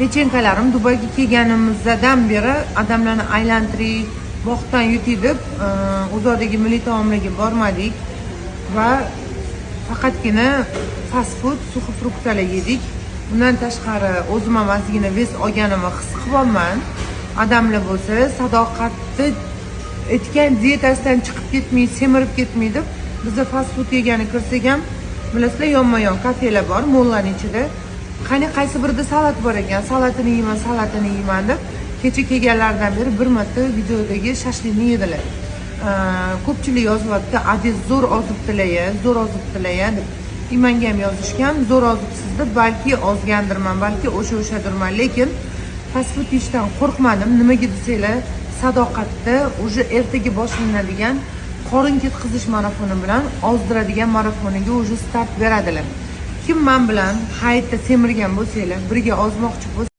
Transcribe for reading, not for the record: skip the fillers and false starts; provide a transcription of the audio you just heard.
Pechenkalarim Dubayga kelganimizdan beri odamlarni aylantiring, bog'dan yuting deb uzoqdagi milliy taomlarga bormadik va faqatgina fast food, сухофрукта lar yedik. Undan tashqari, o'zim ham ozgina вес olganimni his qilyapman. Odamlar bo'lsa, Sadoqatni aytgan dietasidan chiqib ketmay, semirib ketmay deb, biza fast food yegani kirsak ham, bilasizlar, yonma yon kafelar bor mollarni ichida. Qani, qaysi birida salat bor ekan, salatini yeyman, salatini yeyman deb, kecha kelganlaridan beri bir marta videodagi shashlikni yedilar. Ko'pchilik yozyapti: "Adiz, zo'r ozibdilar, zo'r ozibdilar", deb. И manga ham yozishgan, zo'r ozibsiz deb. Balki ozgandirman, balki o'sha o'shadirman, lekin fast food yeyishdan qo'rqmadim. Nimaga desanglar, Sadoqatda уже ertaga boshlanadigan qorin ketqizish marafoni bilan ozdiradigan marafoniga уже start beradilar. Kim man bilan hayitda semirgan bo'lsanglar, birga ozmoqchi bo'lsa